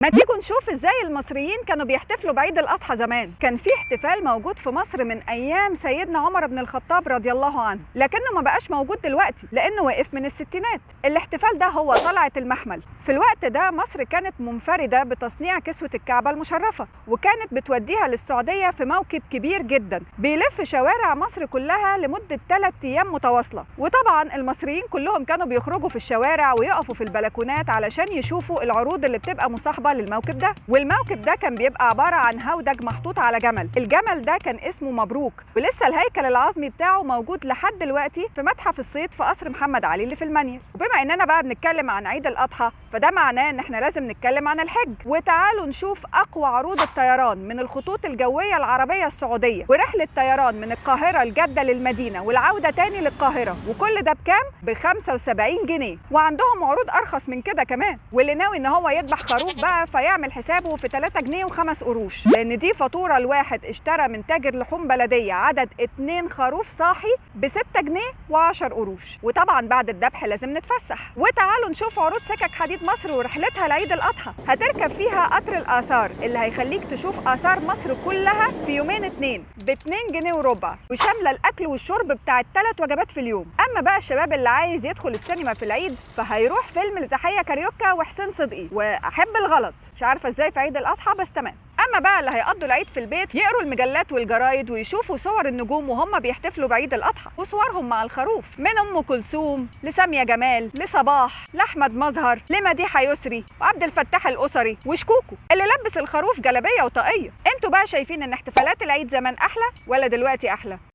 ما تيجوا نشوف ازاي المصريين كانوا بيحتفلوا بعيد الاضحى زمان. كان في احتفال موجود في مصر من ايام سيدنا عمر بن الخطاب رضي الله عنه، لكنه ما بقاش موجود دلوقتي لانه وقف من الستينات. الاحتفال ده هو طلعة المحمل. في الوقت ده مصر كانت منفردة بتصنيع كسوة الكعبة المشرفة، وكانت بتوديها للسعودية في موكب كبير جدا بيلف شوارع مصر كلها لمدة 3 أيام متواصلة. وطبعا المصريين كلهم كانوا بيخرجوا في الشوارع ويقفوا في البلكونات علشان يشوفوا العروض اللي بتبقى مصاحبة للموكب ده. والموكب ده كان بيبقى عبارة عن هودج محطوط على جمل. الجمل ده كان اسمه مبروك، ولسه الهيكل العظمي بتاعه موجود لحد دلوقتي في متحف الصيد في قصر محمد علي اللي في المنيل. وبما اننا بقى بنتكلم عن عيد الأضحى، فده معناه ان احنا لازم نتكلم عن الحج. وتعالوا نشوف اقوى عروض الطيران من الخطوط الجوية العربية السعودية، ورحلة طيران من القاهرة لجدة للمدينة والعودة تاني للقاهرة، وكل ده بكام؟ ب 75 جنيه. وعندهم عروض ارخص من كده كمان. واللي ناوي ان هو يذبح خروف بقى فيعمل حسابه في 3 جنيه و5 قروش، لان دي فاتورة الواحد اشترى من تاجر لحوم بلدية عدد 2 خروف صاحي ب 6 جنيه و10 قروش. وطبعا بعد الذبح لازم نتفسح. وتعالوا نشوف عروض سكك حديد مصر ورحلتها لعيد الأضحى. هتركب فيها قطر الآثار اللي هيخليك تشوف آثار مصر كلها في يومين 2 ب 2 جنيه وربع، وشاملة الأكل والشرب بتاع 3 وجبات في اليوم. أما بقى الشباب اللي عايز يدخل السينما في العيد فهيروح فيلم لتحية كاريوكا وحسين صدقي وأحب الغلط، مش عارفة ازاي في عيد الأضحى بس تمام. أما بقى اللي هيقضوا العيد في البيت يقروا المجلات والجرايد ويشوفوا صور النجوم وهم بيحتفلوا بعيد الأضحى وصورهم مع الخروف، من أم كلثوم لسامية جمال لصباح لأحمد مظهر لمديحة يسري وعبد الفتاح الأسري وشكوكو اللي لبس الخروف جلابية وطاقية. انتوا بقى شايفين ان احتفالات العيد زمان أحلى ولا دلوقتي أحلى؟